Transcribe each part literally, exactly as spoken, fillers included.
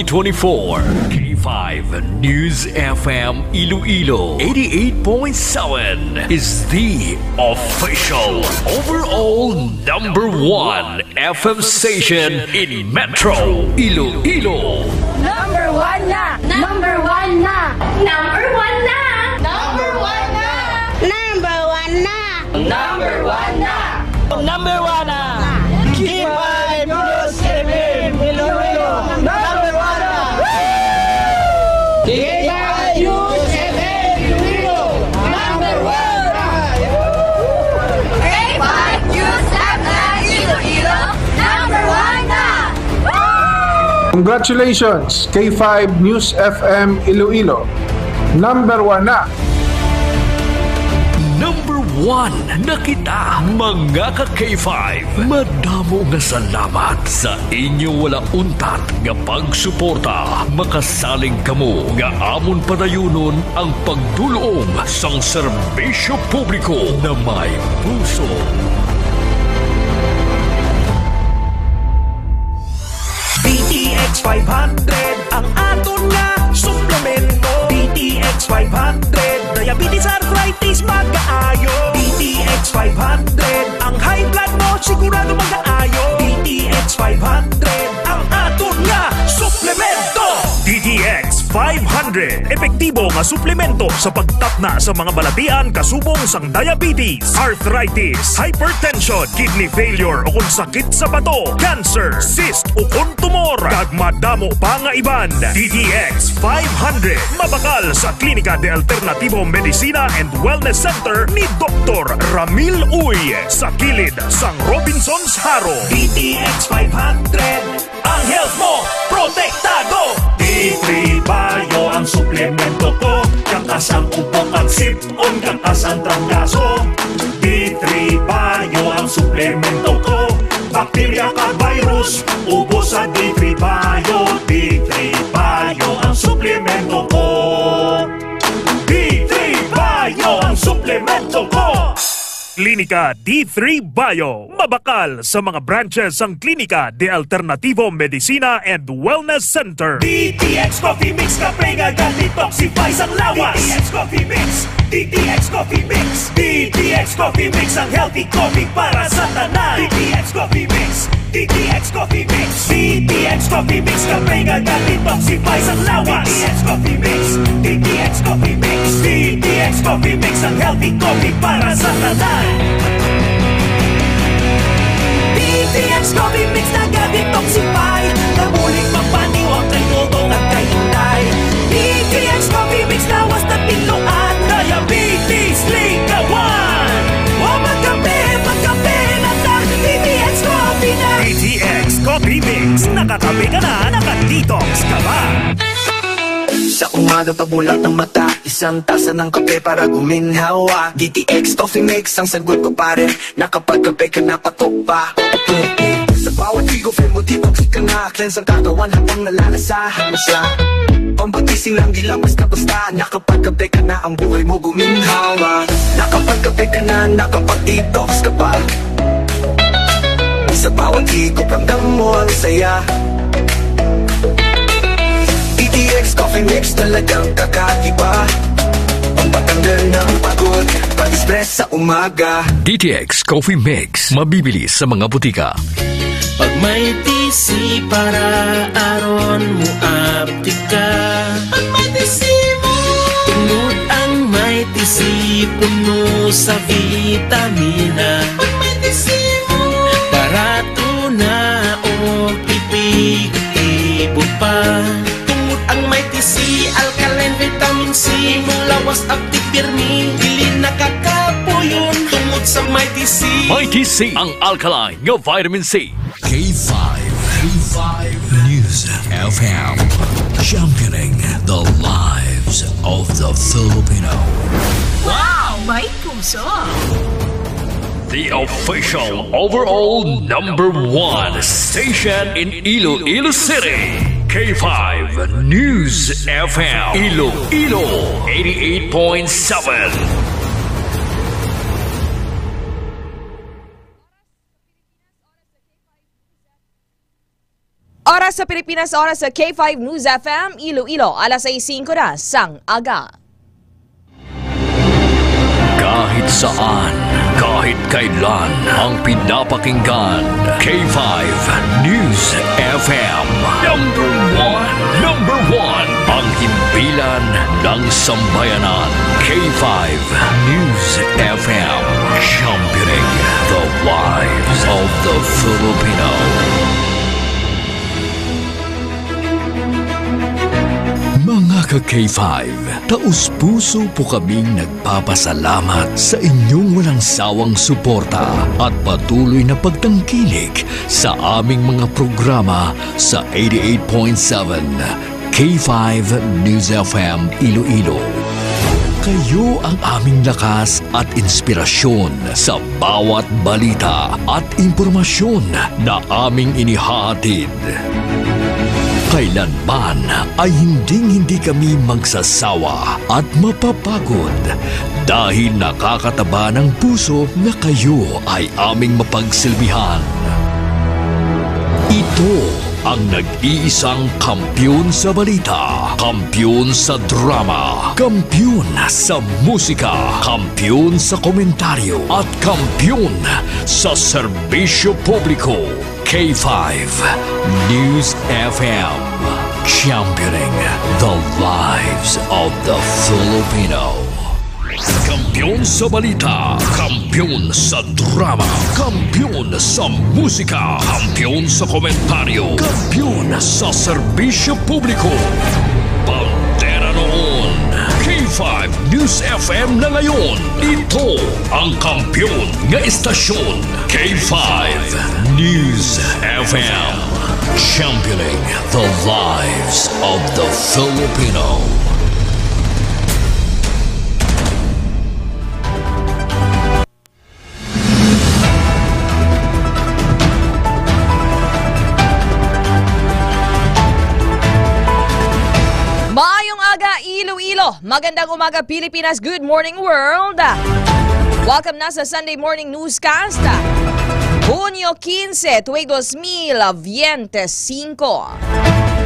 twenty-four. K five News F M Iloilo eighty-eight point seven is the official overall number one F M station in Metro Iloilo. Number one na! Number one na! Number one na! Number one na! Number one na! Number one na! Number one na! K five News F M Iloilo, number one na! K five News F M Iloilo, number one na! K five News F M Iloilo, number one na! Congratulations, K five News F M Iloilo. Number one na. Number one na kita, mga ka K five. Madamo nga salamat sa inyo wala untat nga pagsuporta. Makasalig kamo nga amon padayunon ang pagdul-ong sang serbisyo publiko na may puso. D T X five hundred ang aton nga suplemento. D T X five hundred, diabetes, arthritis, magaayo. D T X five hundred, ang high blood mo sigurado magaayo. D T X five hundred ang aton nga suplemento. D T X five hundred, epektibo nga suplemento sa pagtapna sa mga balatian kasubong sang diabetes, arthritis, hypertension, kidney failure, o kon sakit sa bato, cancer, cyst, o kon tumor, kag madamo pa nga iban. D T X five hundred, mabakal sa Klinika de Alternativo Medicina and Wellness Center ni Doktor Ramil Uy, sa kilid sang Robinsons Jaro. D T X five hundred, ang health mo protektado. D three Bio ang suplemento ko, kakas ang ubo kag sip-on, kakas ang trangkaso. D three Bio ang suplemento ko, bakterya kag virus, ubos sa D three Bio. D three Bio ang suplemento ko. D three Bio ang suplemento ko. Klinika D three Bio, mabakal sa mga branches sang Klinika de Alternativo Medicina and Wellness Center. D T X Coffee Mix, kape nga ga-detoxify sang lawas. D T X Coffee Mix, D T X Coffee Mix, D T X Coffee Mix, ang healthy coffee para sa tanan. D T X Coffee Mix, D T X Coffee Mix, D T X Coffee Mix, kape nga ga-detoxify sang lawas. D T X Coffee Mix, D T X Coffee Mix, D T X Coffee Mix, ang healthy coffee para sa tanan. D T X Coffee Mix naga-detoxify, nabulig magpaniwang kay Dodong at kay Inday. D T X Coffee Mix, lawas na tinluan, diabetes, likawan. Wa magkape, magkape na ta, D T X Coffee na. D T X Coffee Mix, nakakape ka na, naka-detox ka pa. Sa umaga, pagmulat ng mata, isang tasa ng kape para guminhawa. D T X Coffee Mix ang sagot ko, pare. Nakapagkape ka na, patok pa. Sa bawat sigo, feel mo detox ka na. Cleanse ang katawan habang nalalasahan mo siya. Pampagising lang, di lang basta-basta. Nakapagkape ka na, ang buhay mo guminhawa. Nakapagkape ka na, nakapag-detox ka pa. Sa bawat higop, ramdam mo ang saya. D T X Coffee Mix, talagang kakaiba. Pampatanggal ng pagod, pag-stress sa umaga. D T X Coffee Mix, mabibili sa mga butika. Pag may T C para aron mo aptik ka. Pag may T C mo. Tungod ang may T C puno sa vitamina. Pag may T C mo. Barato na o epektibo pa. Tungod ang may T C, alkaline, vitamin C, imong lawas aptik pirmi, dili nakakapuyon tungod sa may T C. May T C, ang alkaline nga vitamin C. K five, K five News F M, championing the lives of the Filipino. Wow! May puso! The official overall number one station in Iloilo City. K five News F M Iloilo eighty-eight point seven. Oras sa Pilipinas, oras sa K five News F M Iloilo, alas sais singko na sang aga. Kahit saan, kahit kailan, ang pinapakinggan, K five News F M. Number one, number one, ang himpilan ng sambayanan, K five News F M, championing the lives of the Filipino. Mga ka-K five, taos-puso po kaming nagpapasalamat sa inyong walang sawang suporta at patuloy na pagtangkilik sa aming mga programa sa eighty-eight point seven K five News F M Iloilo. Kayo ang aming lakas at inspirasyon sa bawat balita at impormasyon na aming inihahatid. Kailanman ay hinding-hindi kami magsasawa at mapapagod dahil nakakataba ng puso na kayo ay aming mapagsilbihan. Ito ang nag-iisang kampiyon sa balita, kampiyon sa drama, kampiyon sa musika, kampiyon sa komentaryo, at kampiyon sa serbisyo publiko. K five News F M, championing the lives of the Filipino. Kampiyon sa balita, kampiyon sa drama, kampiyon sa musika, kampiyon sa komentaryo, kampiyon sa serbisyo publiko. Bandera noon, K five News F M na ngayon. Ito ang kampiyon nga istasyon, K five News F M. Championing the lives of the Filipino. Maayong aga, Iloilo. Magandang umaga, Pilipinas. Good morning, world. Welcome na sa Sunday Morning Newscast, Hunyo quince, tuig dos mil veinticinco.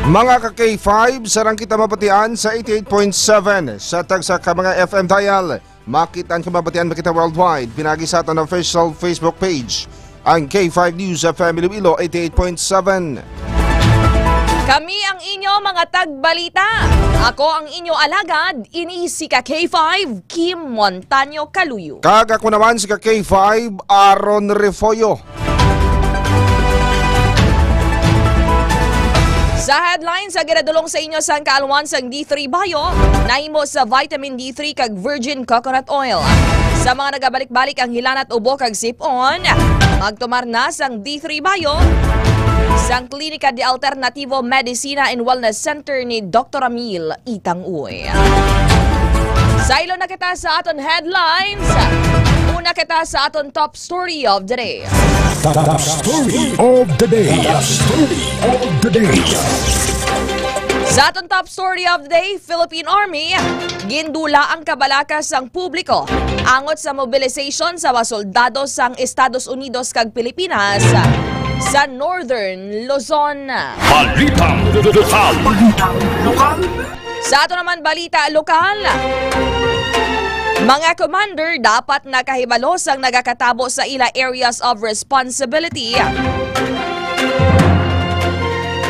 Mga ka-K five, sarang kita mabatian sa eighty-eight point seven sa tagsa ka mga F M dial. Makit-an ka mabatian, makita worldwide. Pinagi sa aton official Facebook page, ang K five News F M Iloilo eighty-eight point seven. Kami ang inyo mga tagbalita. Ako ang inyo alagad, ini si ka K five, Kim Montaño Caluyo. Kag ako naman si ka K five, Aaron Refollo. Sa headlines, sa ginadulong sa inyo sang kaalwan sang D three Bio, nahimo sa vitamin D three kag virgin coconut oil. Sa mga nagabalik-balik ang hilanat, ubo kag sip-on, magtumar na sang D three Bio sang Klinika de Alternativo Medicina and Wellness Center ni Doktor Amil Itang Uy. Saylo na kita sa aton headlines. Una kita sa aton top story of the day. Top story of the day. Top story of the day. Sa aton top story of the day, Philippine Army gindula ang kabalaka sang publiko angot sa mobilization sa mga soldado sang Estados Unidos kag Pilipinas sa Northern Luzon. Balitang lokal. Sa ato naman balita lokal, mga commander dapat nakahibalo sang nagakatabo sa ila areas of responsibility.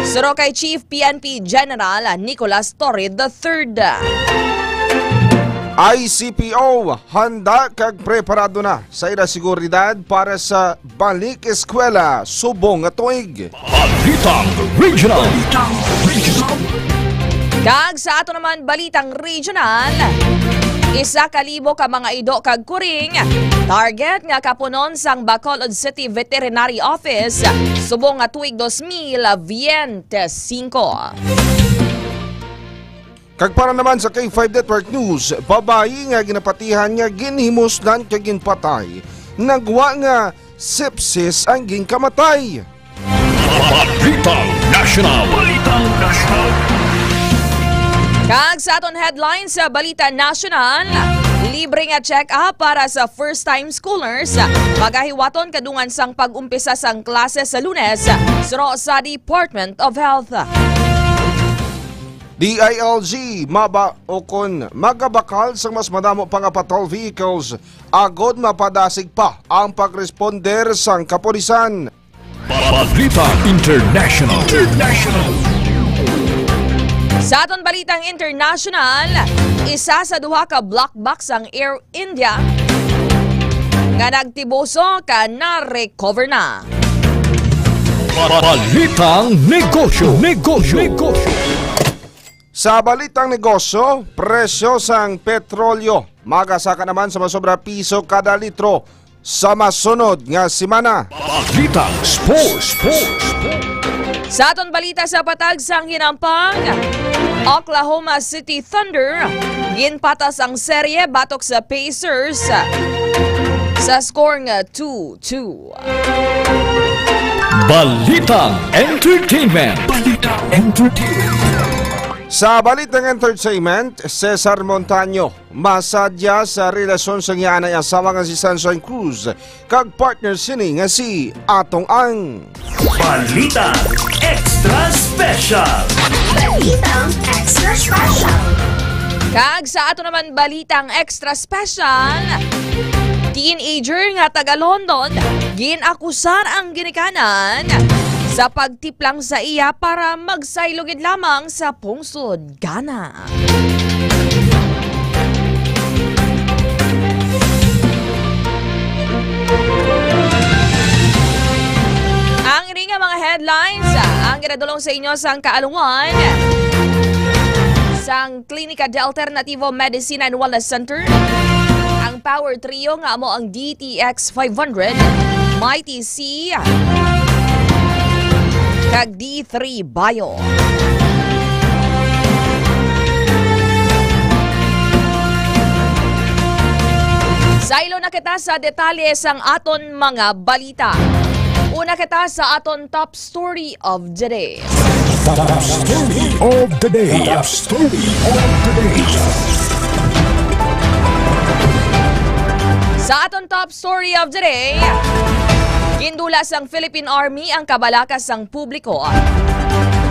Suno kay Chief P N P General Nicolas Torre the third. I C P O handa kag preparado na sa ila seguridad para sa balik eskwela subong nga tuig. Balitang Regional. Kag sa ato naman balitang regional, isa ka libo ka mga ido kag kuring target nga kapunon sang Bacolod City Veterinary Office subong nga tuig dos mil veinticinco. Kag para naman sa K five Network News, babayi nga ginapatihan nga ginhimuslan kag ginpatay, nagwa nga sepsis ang ginkamatay. Balitang Nasyonal. Balitang Nasyonal. Kag sa aton headline sa Balita Nasyonal, libre nga check-up para sa first-time schoolers, pagahiwaton kadungan sang pag-umpisa sang klase sa Lunes, suno sa Department of Health. D I L G, maba o kon magabakal sang mas madamo pa nga patrol vehicles agod mapadasig pa ang pagresponder sang kapulisan. Balita International. International. Sa aton balitang international, isa sa duha ka black box ang Air India nga nagtibuso ka na-recover na. Balitang negosyo, negosyo, negosyo. Sa balitang negosyo, presyo sang petrolyo magasaka naman sa masobra piso kada litro sa masunod nga semana. Balitang sports, sports, sports. Sa aton balita sa patag sang hinampang, Oklahoma City Thunder ginpatas ang serye batok sa Pacers sa score nga two two. Balitang entertainment. Balitang entertainment. Sa balitang entertainment, Cesar Montaño masadya sa relasyon sang iya anay asawa nga si Sunshine Cruz kag partner sini nga si Atong Ang. Balita Extra Special. Balitang Extra Special. Kag sa ato naman balitang extra special, teenager nga taga London gin-akusar ang ginikanan sa pagtiplang sa iya para magsaylo gid lamang sa pungsod Ghana. Ang ini nga mga headlines, ah, ang ginadulong sa inyo sang kaalungan sang Klinika de Alternativo Medicine and Wellness Center, ang Power Trio nga amo ang D T X five hundred, Mighty C, kag D three Bio. Saylo na kita sa detalye sang aton mga balita. Una kita sa aton top story of the day. Top story of the day. Top story of the day. Sa aton top story of the day, gindula sang Philippine Army ang kabalaka sang publiko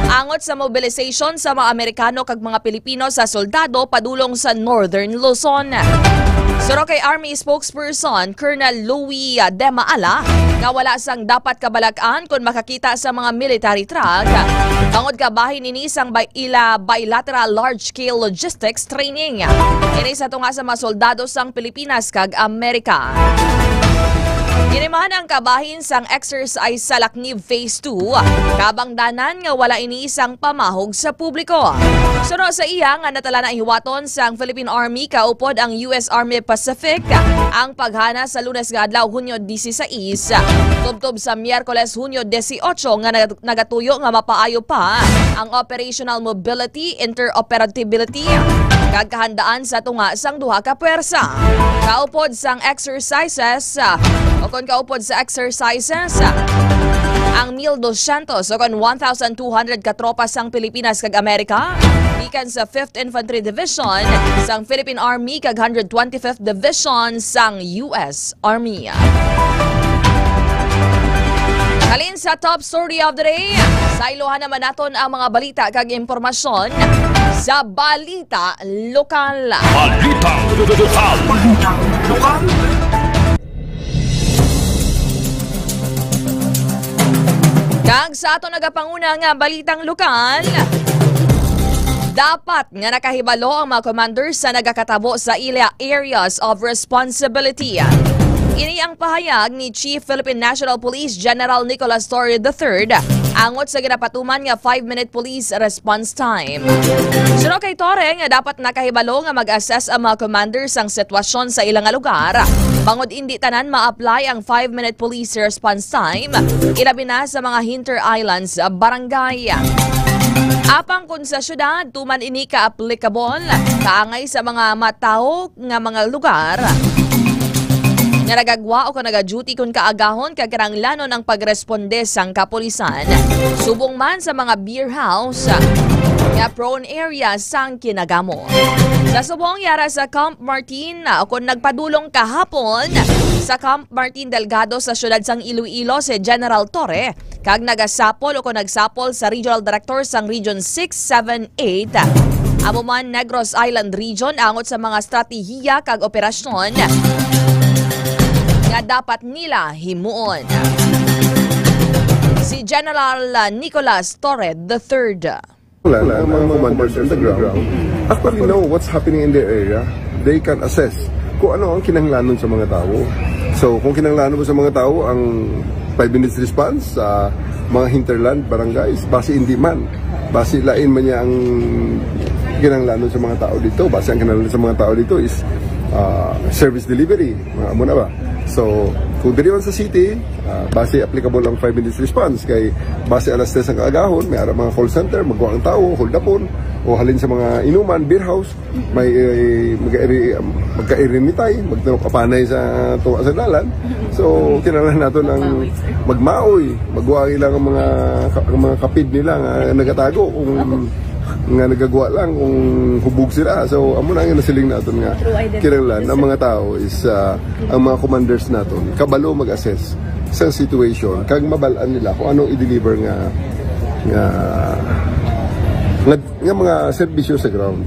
angot sa mobilization sa mga Amerikano kag mga Pilipino sa soldado padulong sa Northern Luzon. Suno kay Army spokesperson Colonel Louis De Maala nga wala sang dapat kabalak-an kon makakita sa mga military truck, tungod kabahin ini sang bi-, ila bilateral large-scale logistics training. Ini sa tunga sa mga soldado sang Pilipinas kag Amerika. Ini man ang kabahin sang exercise sa Laknib Phase two, kabangdanan nga wala ini sang pamahog sa publiko. Suno sa iya nga natala na hiwaton sang Philippine Army, kaupod ang U S Army Pacific ang paghana sa Lunes nga adlaw, Hunyo dieciséis, tubtob sa Miyerkules, Hunyo dieciocho, nga nag-, nagatuyo nga mapaayo pa ang operational mobility, interoperability, kag kahandaan sa tunga sang duha ka pwersa. Kaupod sang exercises, ah, o kon kaupod sa exercises, ah, ang mil dosyentos o kon one thousand two hundred ka tropa sang Pilipinas kag Amerika, gikan sa Fifth Infantry Division sang Philippine Army kag hundred twenty-fifth Division sang U S Army. Halin sa top story of the day, saylohan naman naton ang mga balita kag impormasyon sa Balita Lokal. Balita Lokal. Balita Lokal. Kag sa aton nagapanguna nga balitang lokal, dapat nga nakahibalo ang mga commander sa nagakatabo sa ila areas of responsibility. Ini ang pahayag ni Chief Philippine National Police General Nicolas Torre the third angot sa ginapatuman nga five-minute police response time. Suno kay Torre nga dapat nakahibalo nga mag-assess ang mga commander sang sitwasyon sa ila nga lugar, bangod indi tanan ma-apply ang five-minute police response time, ilabi na sa mga hinter islands barangay. Apang kon sa syudad, tuman ini ka-applicable kaangay sa mga matawo nga mga lugar nga nagagwa o kon nagaduty kon kaagahon kag kinahanglanon ang pagresponde sang kapulisan. Subong man sa mga beer house, nga prone area sang Kinagamo. Sa subong, yara sa Camp Martin, ah, kon nagpadulong kahapon sa Camp Martin Delgado sa siyudad sang Iloilo si General Torre, kag nagasapol o kon nagsapol sa Regional Director sang Region six seven eight, amo man Negros Island Region, angot sa mga estratehiya kag operasyon nga dapat nila himuon. Si General Nicolas Torre the third. Wala, ang mga commanders on the ground actually know what's happening in their area. They can assess kung ano ang kinahanglanon sa mga tao. So, kung kinahanglanon mo sa mga tao ang five minutes response sa mga hinterland barangays, basi hindi man. Basi lain man niya ang kinahanglanon sa mga tao dito. Basi ang kinahanglanon sa mga tao dito is, ah, service delivery. Mga amo na ba? So, kung diri man sa city, ah, basi applicable ang five minutes response. Kay basi alas tres ang kaagahon, may ara mga call center, magwa ang tao, hold upon, o halin sa mga inuman, beer house, may, eh, magka-iri-, magka-irinitay, magtulok apanay sa tuwa sa dalan. So, kinahanglan naton ang magmaoy, magwa lang ang mga ka-, ang mga kapid nila nga nagatago kung nga nagagwa lang kung hubog sila. So, amo na ang nasiling naton nga kinahanglan ang mga tao is, ah, ang mga commanders naton kabalo mag-assess sa situation kag mabal-an nila kung ano i-deliver nga nga nga, nga mga serbisyo sa ground.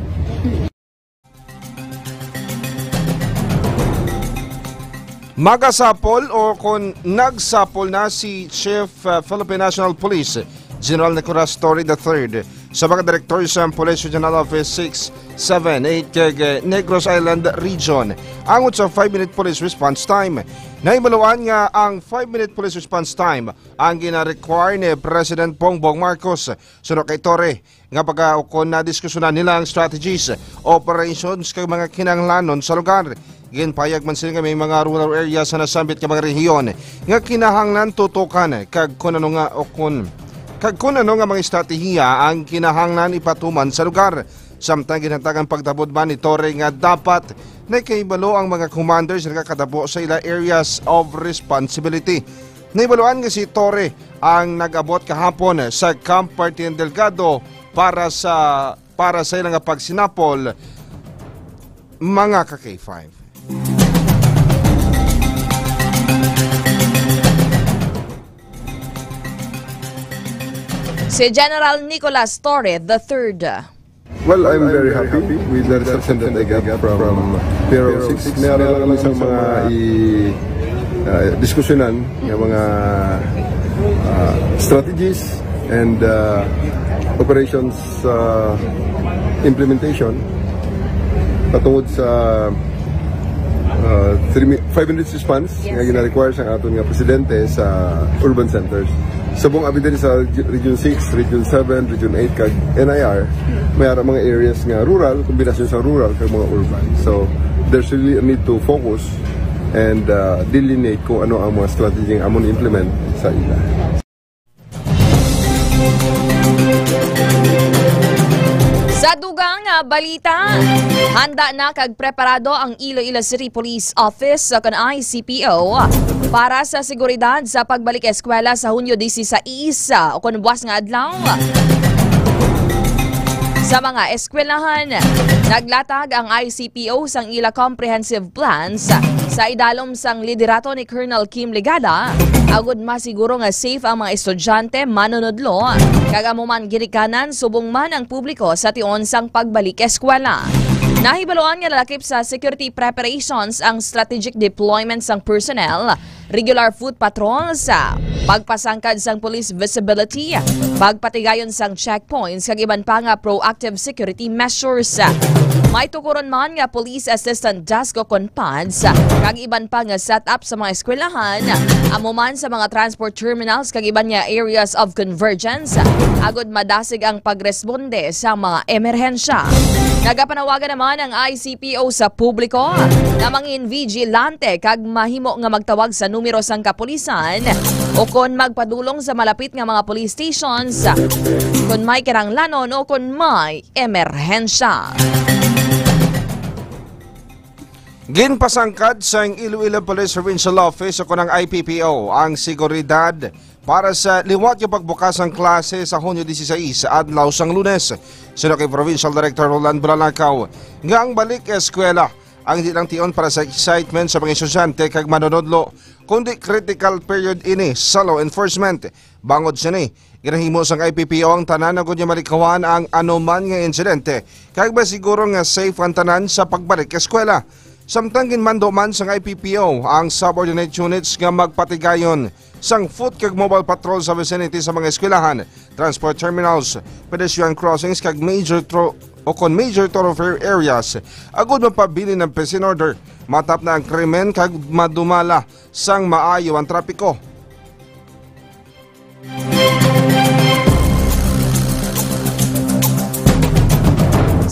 Magasapol o kon nagsapol na si Chief, uh, Philippine National Police General Nicolas Torre the third sa mga direktor sa Police Regional Office six seven eight kag, uh, Negros Island Region angot sa five-minute police response time. Nahibaluan nga ang five-minute police response time ang gina-require ni President Bongbong Marcos suno kay Torre nga pagkaukon na diskusyonan nila ang strategies, operations kag mga kinahanglanon sa lugar. Ginpahayag man sila nga may mga rural areas sa nasambit nga mga rehiyon nga kinahanglan tutukan kag kun ano nga ukon kag kun ano nga mga estratehiya ang kinahanglan ipatuman sa lugar. Samtang ginhatagan pagtabod man ni Torre nga dapat nakahibalo ang mga commanders nga kadabo sa ila areas of responsibility. Nahibaluan nga si Torre ang nag-abot kahapon sa Camp Martin Delgado para sa, para sa ilang pagsinapol, mga ka K five. Si General Nicolas Torre the third. Well, I'm very happy with the reception that I got from P R O six. Meron lang kami sa mga i-, ah, diskusyonan, yung mga, ah, strategies and, ah, operations, ah, implementation patungod sa, ah, three mi-, five minutes response nga gina-require sa aton nga presidente sa urban centers. Subong abi diri sa Region six, Region seven, Region eight, kag N I R, may ara mga areas nga rural, kombinasyon sa rural kag mga urban. So, there's really a need to focus and, uh, delineate kung ano ang mga strategy nga amon implement sa ila. Sa dugang nga balita, handa na kag preparado ang Iloilo City Police Office o kon I C P O para sa seguridad sa pagbalik eskwela sa Hunyo disisais o kon buwas nga adlaw. Sa mga eskwelahan, naglatag ang I C P O sang ila comprehensive plans sa idalom sang liderato ni Colonel Kim Ligada, agud masiguro nga safe ang mga estudyante, manunodlo, kag amo man ginikanan subong man ang publiko sa tion sang pagbalik eskwela. Nahibaluan nga lalakip sa security preparations ang strategic deployment sang personnel, regular foot patrols, pagpasangkad sang police visibility, pagpatigayon sang checkpoints, kag iban pa nga proactive security measures. May tukuron man nga police assistant desk o kon pads, kag iban pa nga setup sa mga eskwelahan, amo man sa mga transport terminals kag iban nga areas of convergence, agud madasig ang pagresponde sa mga emerhensya. Nagapanawagan naman ang I C P O sa publiko nga mangin vigilante kag mahimo nga magtawag sa numero sang kapulisan o kon magpadulong sa malapit nga mga police stations kon may kinahanglanon o kon may emerhensya. Ginpasangkad sang Iloilo Police Provincial Office o kon ang I P P O ang seguridad para sa liwat nga pagbukas sang klase sa Hunyo disisais, adlaw sang Lunes. Suno kay Provincial Director Roland Bulalakaw nga ang balik eskwela ang di lang tion para sa excitement sa mga estudyante kag manunodlo, kundi critical period ini sa law enforcement. Bangod sini, ginahimo sang I P P O ang tanan agud nga malikawan ang anuman nga insidente kag masiguro nga safe ang tanan sa pagbalik eskwela. Samtang ginmando man sang I P P O ang subordinate units nga magpatigayon sang foot kag mobile patrol sa vicinity sa mga eskwelahan, transport terminals, pedestrian crossings kag major tro-, o kon major thoroughfare areas, agud mapabilin ang peace and order, matap na ang krimen kag madumala sang maayo ang trapiko.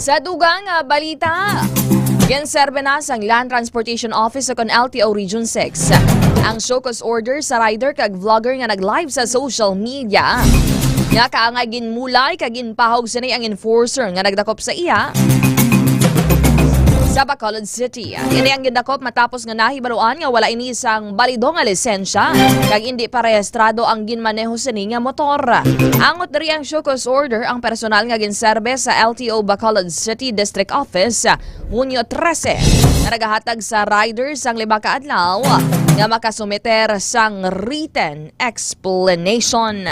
Sa dugang nga balita, ginserbe na sang Land Transportation Office o kon L T O Region six ang show cause order sa rider kag vlogger nga nag-live sa social media nga kaangay ginmulay kag ginpahog sini ang enforcer nga nagdakop sa iya sa Bacolod City. Ini ang gindakop matapos nga nahibaluan nga wala ini sang balido nga lisensya kag indi pa rehistrado ang ginmaneho sini nga motor. Angot diri ang show cause order ang personal nga ginserbe sa L T O Bacolod City District Office, Hunyo trese, nga nagahatag sa rider sang lima ka adlaw nga makasumiter sang written explanation.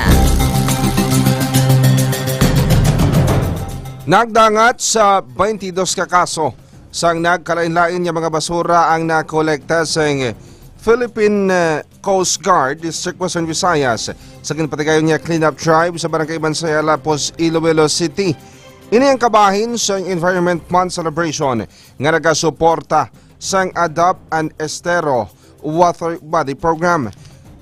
Nagdangat sa twenty-dos ka kaso sang nagkalain-lain nga mga basura ang nakolekta sang Philippine, eh, Coast Guard District Western Visayas sa ginpatigayon nga cleanup drive sa Barangay Mansaya, Lapuz, Iloilo City. Ini ang kabahin sang Environment Month celebration nga nagasuporta sang Adopt an Estero Water Body Program.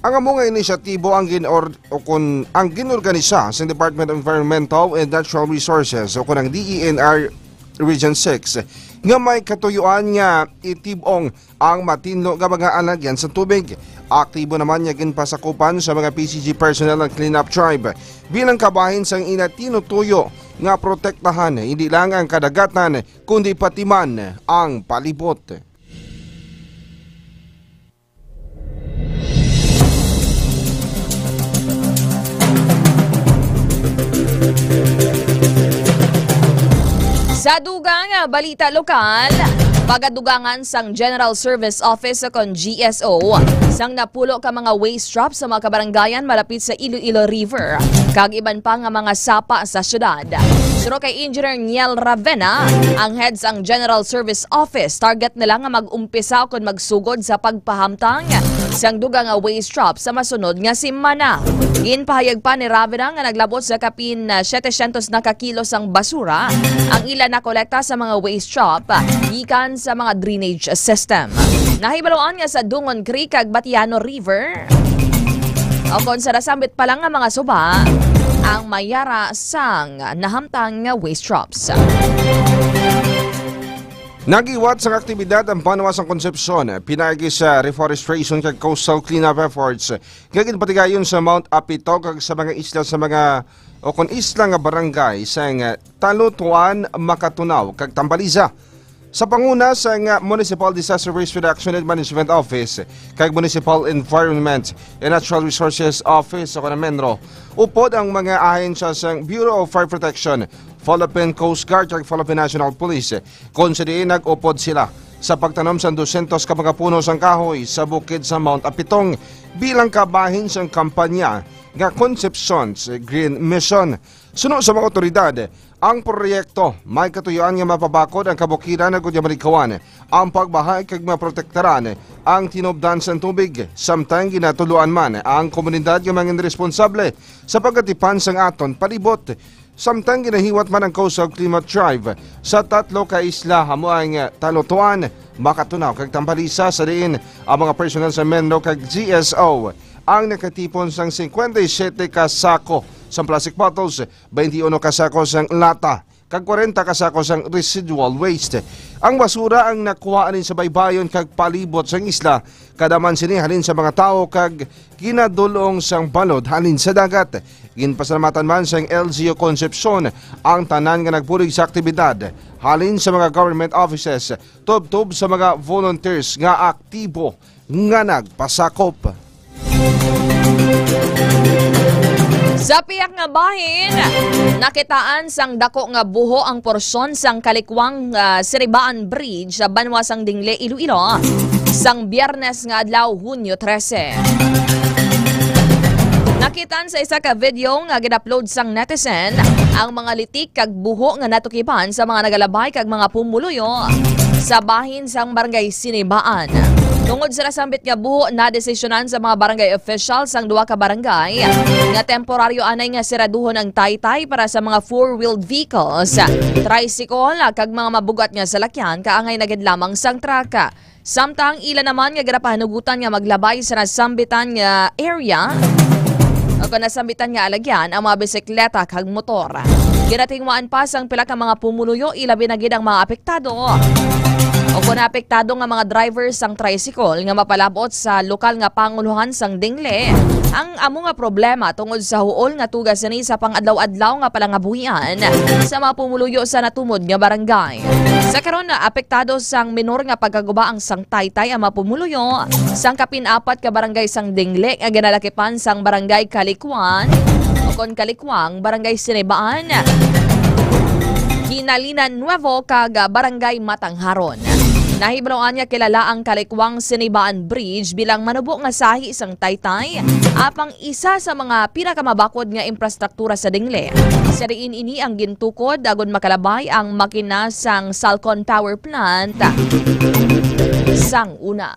Ang amo nga inisyatibo ang gin-or-, o kun, ang ginorganisa sa Department of Environmental and Natural Resources o kun ang D E N R Region six nga may katuyuan nga itib-ong ang matinlo nga mga alagyan sa tubig. Aktibo naman nga ginpasakupan sa mga P C G personnel ang cleanup drive bilang kabahin sang ila tinutuyo nga protektahan hindi lang ang kadagatan kundi pati man ang palibot. Sa dugang nga balita lokal, pagadugangan sang General Service Office o kon G S O sang napulo ka mga waste drops sa mga kabarangayan malapit sa Iloilo River kag iban pa nga mga sapa sa syudad. Suno kay Engineer Niel Ravena, ang head sang General Service Office, target nila nga mag-umpisa kon magsugod sa pagpahamtang sang dugang nga waste drop sa masunod nga semana. Ginpahayag pa ni Ravena nga naglabot sa kapin, ah, setecientos na ka kilo sang basura ang ila nakolekta sa mga waste drop gikan sa mga drainage system. Nahibaluan nga sa Dungon Creek kag Batiano River, o kon sa nasambit pa lang nga mga suba, ang may yara sang nahamtang nga waste drops. Nagiwat sang aktibidad ang banwa sang Concepcion pinaagi sa reforestation kag coastal cleanup efforts nga ginpatigayon sa Mount Apito kag sa mga isla sa mga o kon isla nga barangay sang Talutuan, Makatunaw kag Tambaliza. Sa panguna sang Municipal Disaster Risk Reduction and Management Office kag Municipal Environment and Natural Resources Office o kon ang menro, upod ang mga ahensya sang Bureau of Fire Protection, Philippine Coast Guard kag Philippine National Police, kon sa diin nag-upod sila sa pagtanom sang dusyentos ka mga puno sang kahoy sa bukid sa Mount Apitong bilang kabahin sang kampanya nga Concepcion's Green Mission. Suno sa mga awtoridad, ang proyekto may katuyuan nga mapabakod ang kabukiran agud nga malikawan ang pagbaha kag maprotektaran ang tinubdan sang tubig, samtang ginatudloan man ang komunidad nga mangin responsable sa pag-atipan sang aton palibot. Samtang ginahiwat man ang Coastal Cleanup Drive sa tatlo ka isla, amo ang Talutuan, Makatunaw kag Tambalisa, sa diin ang mga personnel sa menro kag G S O ang nakatipon sang singkwenta y siyete ka sako sang plastic bottles, twenty-uno ka sako sang lata, kag kwarenta ka sako sang residual waste. Ang basura ang nakuha halin sa baybayon kag palibot sang isla, kada man sini halin sa mga tawo kag ginadul-ong sang balod halin sa dagat. Ginpasalamatan man sang L G U Concepcion ang tanan nga nagbulig sa aktibidad, halin sa mga government offices tubtob sa mga volunteers nga aktibo nga nagpasakop. Sa pihak nga bahin, nakitaan sang dako nga buho ang porsyon sang Kalikwang, ah, Siribaan Bridge sa banwa sang Dingle, Iloilo, sang Biyernes nga adlaw, Hunyo trese. Nakitan sa isa ka video nga gin-upload sang netizen ang mga litik kag buho nga natukiban sa mga nagalabay kag mga pumuluyo sa bahin sang Barangay Sinibaan. Tungod sa nasambit nga buho, nadesisyonan sa mga barangay officials ang duha ka barangay nga temporaryo anay nga siraduhon ang taytay para sa mga four-wheeled vehicles, tricycle, kag mga mabugat nga salakyan kaangay na gid lamang sang truck. Samtang ila naman nga ginapahanugutan nga maglabay sa nasambitan nga area o kon nasambitan nga alagyan ang mga bisikleta kag motor. Ginatingwaan pa sang pila ka mga pumuluyo, ilabi na gid ang mga apektado o kon apektado nga mga driver sang tricycle nga mapalabot sa lokal nga pangulohan sang Dingle ang amo nga problema tungod sa huol nga tugas sini sa pang-adlaw-adlaw nga palangabuhian sa mga pumuluyo sa natumod nga barangay. Sa karon, apektado sang minor nga pagkaguba ang sang taytay ang mga pumuluyo sang kapin-apat ka barangay sang Dingle nga ginalakipan sang Barangay Kalikwan o kon Kalikwang, Barangay Sinibaan, Hinalinan Nuevo, kag Barangay Matangharon. Nahibaloan nga kilala ang Kalikwang Sinibaan Bridge bilang manubo nga sahi sang taytay, apang isa sa mga pinakamabakod nga infrastruktura sa Dingle. Sa diin ini ang gintukod agod makalabay ang makina sang Salcon Power Plant sang una.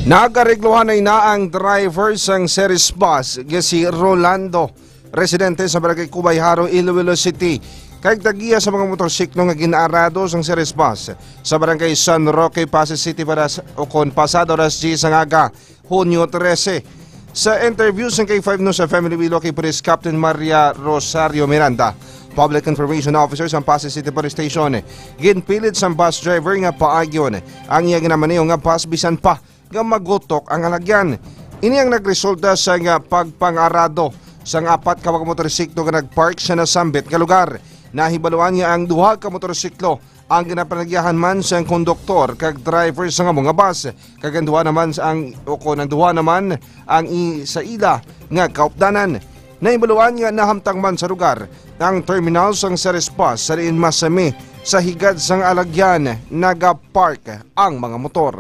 Nagaregluhanay na ang driver sang Ceres Bus nga si Rolando, residente sa Barangay Kubay Jaro, Iloilo City, kag tagiya sa mga motorsiklo nga ginaarado sang Ceres Bus sa Barangay San Roque, Passi City, para sa, o kon pasado alas diyes sang aga, Hunyo trese. Sa interview sang K five News F M Iloilo kay Police Captain Maria Rosario Miranda, Public Information Officer sang Passi City Police Station, ginpilit sang bus driver nga paagyon ang iya ginamaneho nga bus bisan pa nga magutok ang alagyan. Ini ang nagresulta sa nga pagpangarado sang apat ka mga motorsiklo nga nagpark sa nasambit nga lugar. Nahibaluan nga ang duha ka motorsiklo ang ginapanagyahan man sang konduktor kag driver sang amo nga bus, kag ang duha naman sa ang, o kon ang duha naman ang i-, sa ila nga kaupdanan. Nahibaluan nga nahamtang man sa lugar ang terminal sang Ceres Bus sa diin masami sa higad sang alagyan nagapark ang mga motor.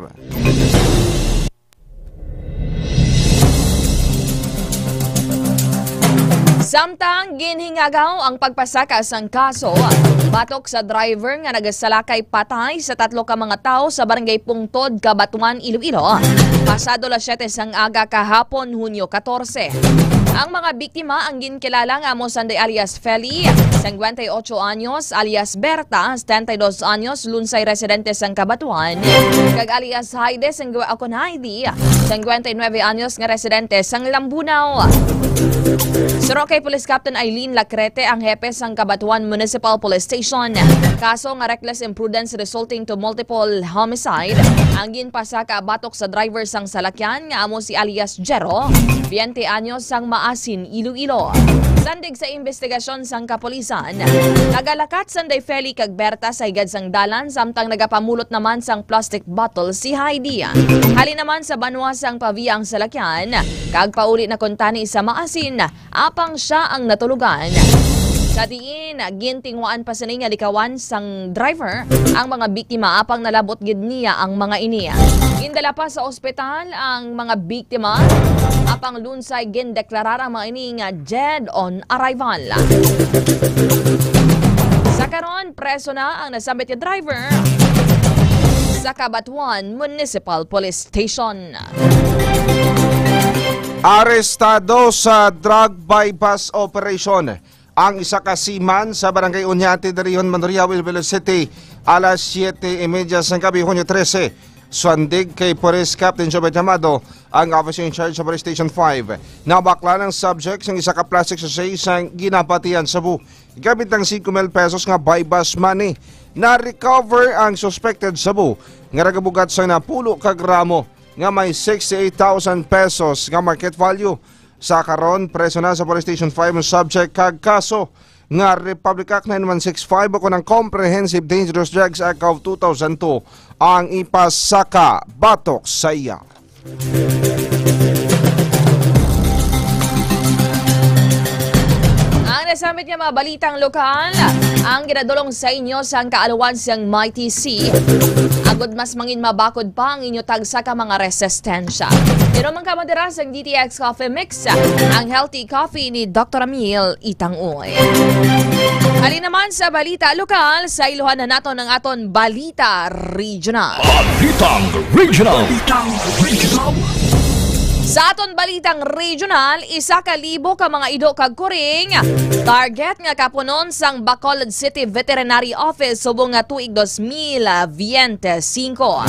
Samtang ginhingagaw ang pagpasaka sang kaso batok sa driver nga nagasalakay patay sa tatlo ka mga tawo sa Barangay Pungtod, Cabatuan, Iloilo, pasado las siyete sang aga kahapon, Hunyo katorse. Ang mga biktima ang ginkilala nga amo sanday alias Feli, singkwenta y ocho anyos, alias Berta, setenta y dos anyos, Lunsay, residente sang Cabatuan, kag alias Haide, singkwe-, o kon Heidi, singkwenta y nuebe anyos, nga residente sang Lambunao. Suno kay Police Captain Eileen Lacrete, ang hepe sang Cabatuan Municipal Police Station, kaso nga reckless imprudence resulting to multiple homicide ang ginpasaka batok sa driver sang salakyan nga amo si alias Jero, biyente anyos, sang Maasin, Iloilo. Sandig sa investigasyon sang kapulisan, nagalakat sanday Feli kag Berta sa higad sang dalan, samtang nagapamulot naman sang plastic bottle si Heidi. Halin naman sa banwa sang Pavia ang salakyan, kag pauli na kuntani sa Maasin, apang sia ang natulugan. Sa diin, gintingwaan pa sini nga likawan sang driver ang mga biktima, apang nalabot gid niya ang mga ini. Gindala pa sa ospital ang mga biktima, apang Lunsay gindeklarar ang mga ini nga dead on arrival. Sa karon, preso na ang nasambit nga driver sa Cabatuan Municipal Police Station. Arestado sa drug buy-bust operation ang isa ka seaman sa Barangay Oñate, Darion, Mandurriao, Iloilo City, alas siyete y media sang gabi, Hunyo trese. Sandig kay Police Captain Jobert Amado, ang officer in charge sa Police Station five, nabaklan ang subject sang isa ka plastic sachet sang ginapatihan shabu gamit ang singko mil pesos nga buy-bust money. Na-recover ang suspected shabu nga nagabugat sang napulo ka gramo nga may sixty-eight thousand pesos nga market value. Sa karon, preso na sa Police Station five ang subject kag kaso nga Republic Act nine one six five o kon ang Comprehensive Dangerous Drugs Act of two thousand two ang ipasaka batok sa iya. Samit nga mga balitang lokal, ang ginadulong sa inyo sang kaalawan sang Mighty C, agud mas mangin mabakod pa ang inyo tagsa ka mga resistensya. Pero man kamo dira sang D T X Coffee Mix, ang healthy coffee ni Doctor Emil Itangoy. Halin naman sa balita lokal, sa iluhan na naton ang aton balita regional. Balitang regional. Sa aton balitang regional, isa ka libo ka mga ido kag kuring target nga kapunon sang Bacolod City Veterinary Office subong nga tuig dos mil veinticinco.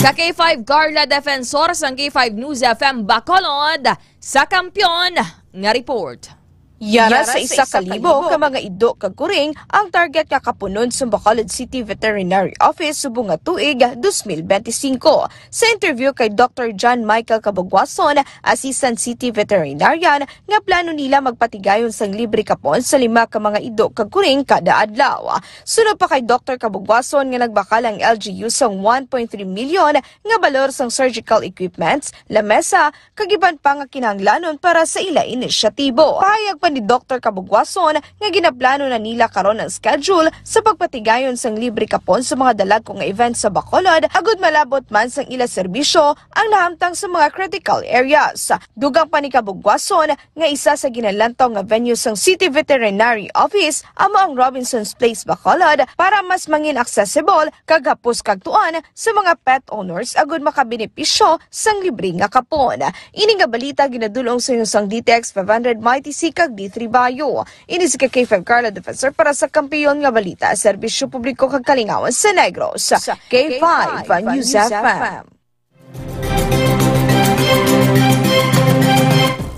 Ka K five Carla Defensor sang K five News F M Bacolod sa Kampiyon nga report. Yara sa isa ka libo ka mga ido kag kuring ang target nga kapunon sa Bacolod City Veterinary Office subong nga tuig dos mil benti singko. Sa interview kay Doktor John Michael Cabugwason, Assistant City Veterinarian, nga plano nila magpatigayon sang libre kapon sa lima ka mga ido kag kuring kada adlaw. Suno pa kay Doktor Cabugwason nga nagbakal ang L G U sang one point three milyon nga balor sang surgical equipments, lamesa, kag iban pa nga kinahanglanon para sa ila inisyatibo. Pahayag pa ni Doktor Cabugwason nga ginaplano na nila karon ang schedule sa pagpatigayon sang libre kapon sa mga dalagko nga event sa Bacolod, agud malabot man sang ila serbisyo ang nahamtang sa mga critical areas. Dugang pa ni Cabugwason nga isa sa ginalantaw nga venue sang City Veterinary Office amo ang Robinson's Place Bacolod para mas mangin accessible kag hapos kagtuan sa mga pet owners agud makabenepisyo sang libre nga kapon. Ini nga balita ginadulong sa inyo sang D T X five hundred Mighty C kag D three Bayo. Ini si K five Carla Defensor para sa Kampiyon nga Balita, Serbisyo Publiko kag Kalingawan sa Negros. K five News F M.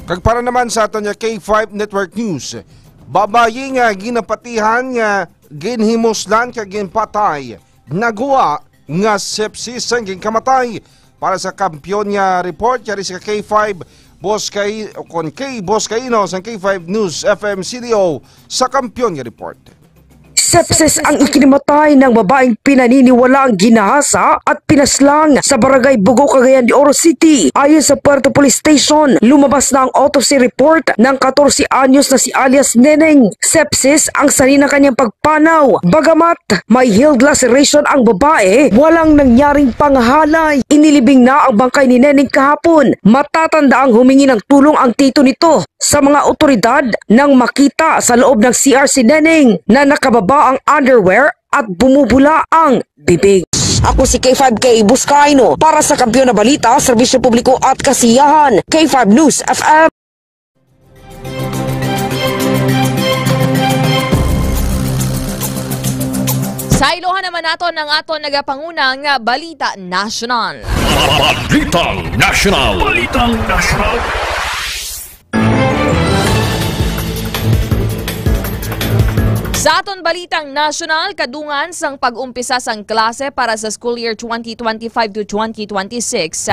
Kag para naman sa aton nga K five Network News, babayi nga ginapatihan nga ginhimuslan kag ginpatay, nagwa nga sepsis ang ginkamatay. Para sa Kampiyon nga report, yari sa K five, Boss Kay, o kon kay Boss Kaino sang K five News F M C D O sa Kampiyon nga report. Sepsis ang ikinamatay ng babaeng pinaniniwalaang ginahasa at pinaslang sa Barangay Bugo, Cagayan de Oro City. Ayon sa Puerto Police Station, lumabas na ang autopsy report ng katorse anyos na si alias Neneng. Sepsis ang sanhi ng kanyang pagpanaw. Bagamat may healed laceration ang babae, walang nangyaring panghalay. Inilibing na ang bangkay ni Neneng kahapon. Matatanda ang humingi ng tulong ang tito nito sa mga otoridad nang makita sa loob ng C R si Neneng na nakababa ang underwear at bumubula ang bibig. Ako si K five K Buscaino para sa Kampiyon na Balita, Serbisyo Publiko at Kasiyahan, K five News F M. Sa ilohan naman naton ang aton nagapanguna nga balita nasyonal. Balitang Nasyonal. Balitang Nasyonal. Sa aton balitang nasyonal, kadungan sang pag-umpisa sang klase para sa school year twenty twenty-five to twenty twenty-six.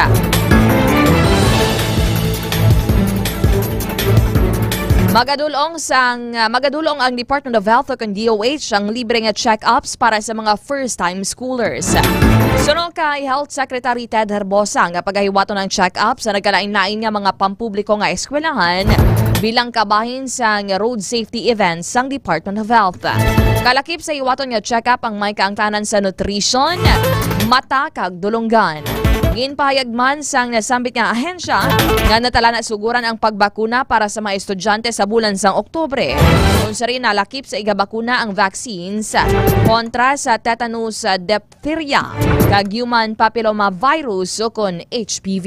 Magadulong sang, magadulong ang Department of Health o kon D O H ang libre nga check-ups para sa mga first-time schoolers. Suno kay Health Secretary Ted Herbosa nga pagahiwaton ang check-up sa nagkalain-lain nga mga pampubliko nga eskwelahan bilang kabahin sang road safety events sang Department of Health. Kalakip sa hiwaton nga check-up ang may kaangtanan sa nutrition, mata kag dulonggan. Ginpahayag man sang nasambit nga ahensya nga natala na suguran ang pagbakuna para sa mga estudyante sa bulan sang Oktubre. Kung sa rin nalakip sa igabakuna ang vaccines kontra sa tetanus, diphtheria, kag human papilloma virus o kon H P V.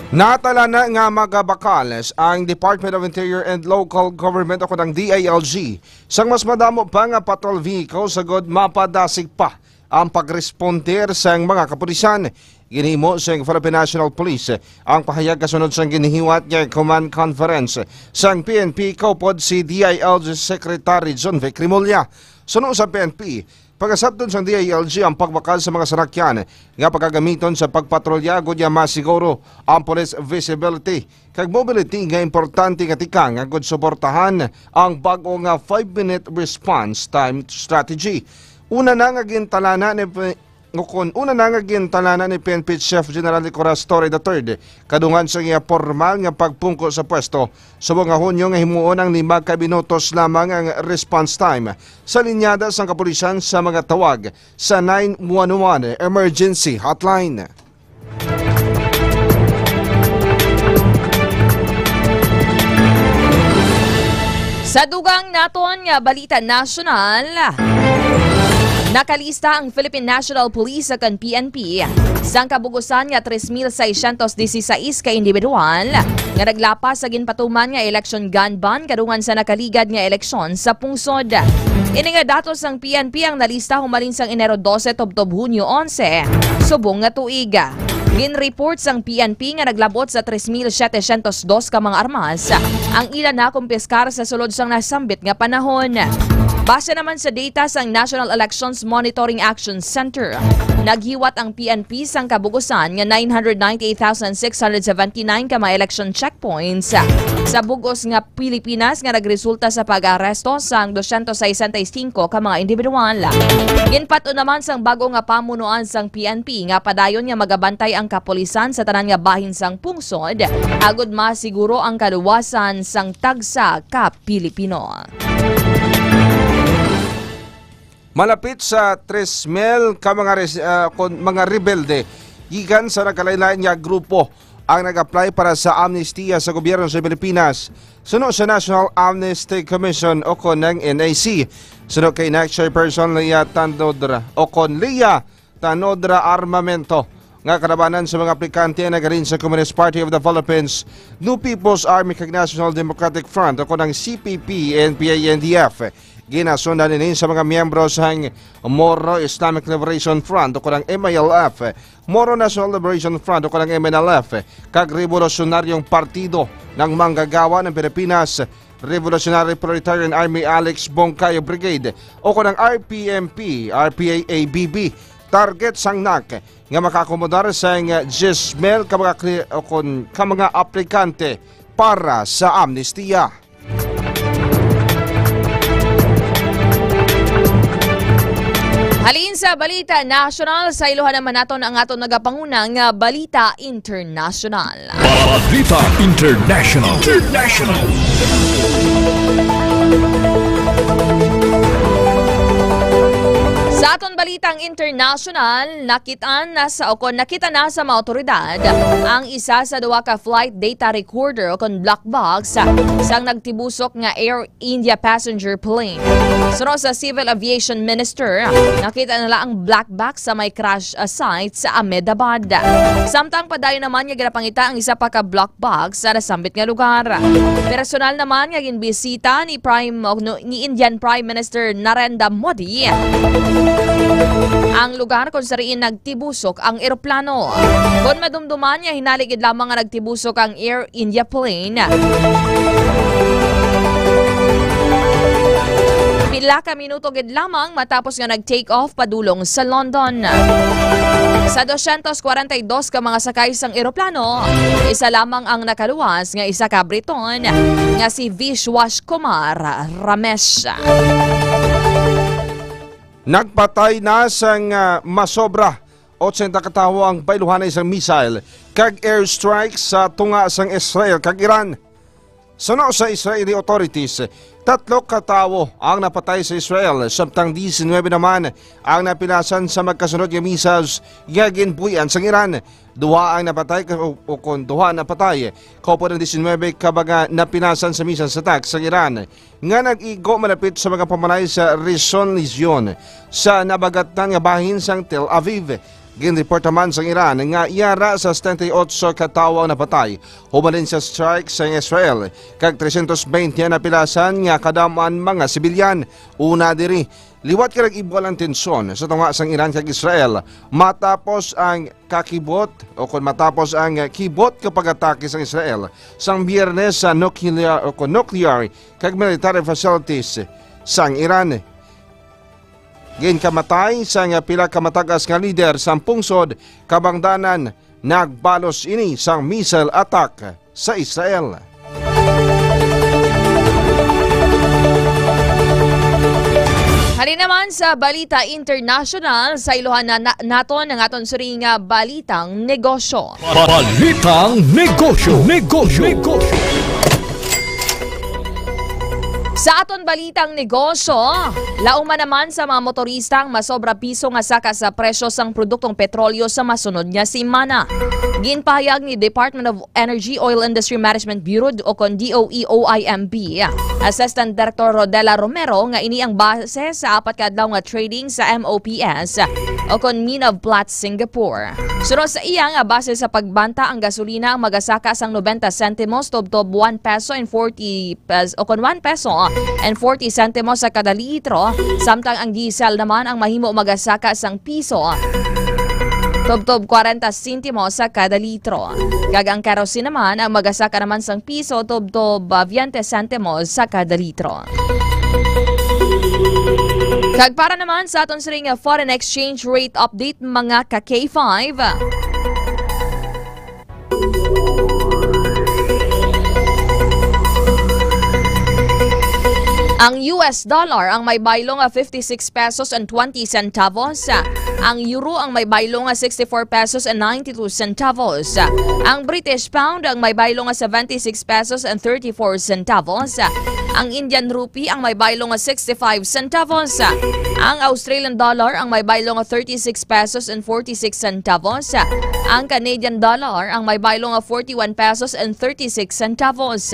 Natala na nga magabakal ang Department of Interior and Local Government o kon ang D I L G sang mas madamo pa nga patrol vehicles agud mapadasig pa ang pagresponde sang mga kapulisan. Ginhimo sang Philippine National Police ang pahayag kasunod sang ginhiwat nga command conference sang P N P kaupod si D I L G Secretary John Vic Remulla. Suno sa P N P, pagasabton sang D I L G ang pagbakal sa mga sarakyan nga pagagamiton sa pagpatrolya agud nga masiguro ang police visibility kag mobility nga importante nga tikang agud suportahan ang bag-o nga five-minute response time strategy. Una na nga gintalana ni P-, Ukon una na nga gintalanan ni P N P Chief General Nicolas Torre the third kadungan sa iya pormal nga pagpungko sa pwesto, subong nga Hunyo nga himuon ang lima ka minutos lamang ang response time sa linyada sang kapulisan sa mga tawag sa nine one one emergency hotline. Sa dugang naton nga balita nasyonal, nakalista ang Philippine National Police, ukon P N P, sang kabugusan nga tres mil seiscientos dieciséis ka individual nga naglapas sa ginpatuman nga election gun ban kadungan sa nakaligad nga eleksyon sa pungsod. Ini nga datos sang P N P ang nalista humalin sang Enero dose tubtob Hunyo onse, subong nga tuig. Gin-report sang P N P nga naglabot sa tres mil setecientos dos ka mga armas ang ila nakumpiskar sa sulod sang nasambit nga panahon. Base naman sa data sang National Elections Monitoring Action Center, naghiwat ang P N P sang kabugusan nga nine hundred ninety-eight thousand six hundred seventy-nine ka mga election checkpoints sa bug-os nga Pilipinas nga nagresulta sa pag-aresto sang dosyentos sesenta y singko ka mga individual. Ginpat-on naman sang bag-o nga pamunuan sang P N P nga padayon nga magabantay ang kapulisan sa tanan nga bahin sang pungsod agod masiguro ang kaluwasan sang tagsa ka Pilipino. Malapit sa tres mil ka mga res-, ah, kon-, mga rebelde gikan sa nagkalain-lain nga grupo ang nag-apply para sa amnestiya sa gobyerno sa Pilipinas, suno sa National Amnesty Commission o kon ang N A C. Suno kay N A C Chairperson Leah Tanodra o kon Leah Tanodra Armamento, nga kalabanan sa mga aplikante ang naghalin sa Communist Party of the Philippines, New People's Army kag National Democratic Front o kon ang C P P, N P A, N D F. Ginasundan ini sa mga miyembro sang Moro Islamic Liberation Front o kon ang M I L F, Moro National Liberation Front o kon ang M N L F, kag Revolusyonaryong Partido ng Manggagawa ng Pilipinas, Revolutionary Proletarian Army Alex Bongkayo Brigade o kon ang R P M P, R P A A B B. Target sang N A C nga makaakomodar sang diyes mil ka mga kli-, o kon ka mga aplikante para sa amnestiya. Halin sa balita nasyonal, sa iluhan naman naton ang aton nagapanguna nga balita internasyonal. Balita International. International. Sa aton balitang internasyonal, nakit-an na sa, o kon nakita na sa mga awtoridad ang isa sa duha ka flight data recorder o kon black box sang nagtibusok nga Air India passenger plane. Suno sa Civil Aviation Minister, nakita nila ang black box sa may crash, ah, site sa Ahmedabad. Samtang padayon naman nga ginapangita ang isa pa ka black box sa nasambit nga lugar. Personal naman nga ginbisita ni Prime, o no, ni Indian Prime Minister Narendra Modi ang lugar kung sa diin nagtibusok ang eroplano. Kon madumduman nga hinali gid lamang nga nagtibusok ang Air India plane. Pila ka minuto gid lamang matapos nga nag-take off padulong sa London. Sa dosyentos kwarenta y dos ka mga sakay sang eroplano, isa lamang ang nakaluwas nga isa ka Briton nga si Vishwash Kumar Ramesh. Nagpatay na sang, ah, masobra otsenta ka tawo ang bailuhanay sang missile kag airstrike sa tunga sang Israel kag Iran. Suno sa Israeli authorities, tatlo ka tawo ang napatay sa Israel, samtang diecinuebe naman ang napilasan sa magkasunod nga missiles nga ginbuy-an sang Iran. Duha ang napatay ka-, o, o kon duha napatay, kaupod ang diecinuebe ka mga napilasan sa missiles attack sang Iran nga nag-igo malapit sa mga pamanay sa Rishon LeZion sa nabagatan nga bahin sang Tel Aviv. Ginreport naman sang Iran nga yara sa setenta y ocho ka tawo ang napatay humalin sa strike sa Israel, kag tresyentos bente ang napilasan nga kadam-an mga sibilyan. Una diri, liwat ka nag-ibual ang tensyon sa tunga sang Iran kag Israel matapos ang kakibot o kon matapos ang kibot ka pag-atake sang Israel sang Biyernes sa nuclear o kon nuclear kag military facilities sang Iran. Ginkamatay sang pila ka matagas nga lider sang pungsod, kabangdanan nagbalos ini sang missile attack sa Israel. Halin naman Sa balita international, sa iluhan na, na naton ang aton siring nga balitang negosyo. Balitang negosyo, negosyo, negosyo. Sa aton balitang negosyo, lauman naman sa mga motorista ang masobra piso nga saka sa presyo sang produktong petrolyo sa masunod nga semana. Ginpahayag ni Department of Energy Oil Industry Management Bureau o kon D O E O I M B Assistant Director Rodela Romero nga ini ang base sa apat ka adlaw nga trading sa M O P S o kon Mine of Platts Singapore. Suno sa iya nga base sa pagbanta, ang gasolina ang magasaka sang nobenta sentimos tubtob one peso and forty pes-, o kon one peso and forty sentimos sa kada litro, samtang ang diesel naman ang mahimo magasaka sang piso tubtob kwarenta sentimos sa kada litro. Kag ang kerosene naman ang magasaka naman sang piso tubtob, ah, veinte sentimos sa kada litro. Kag para naman sa aton siring nga foreign exchange rate update, mga ka K five. Ang U S dollar ang may baylo nga fifty-six pesos and twenty centavos. Ang euro ang may baylo nga sixty-four pesos and ninety-two centavos. Ang British pound ang may baylo nga seventy-six pesos and thirty-four centavos. Ang Indian rupee ang may baylo nga sixty-five centavos. Ang Australian dollar ang may baylo nga thirty-six pesos and forty-six centavos. Ang Canadian dollar ang may baylo nga forty-one pesos and thirty-six centavos.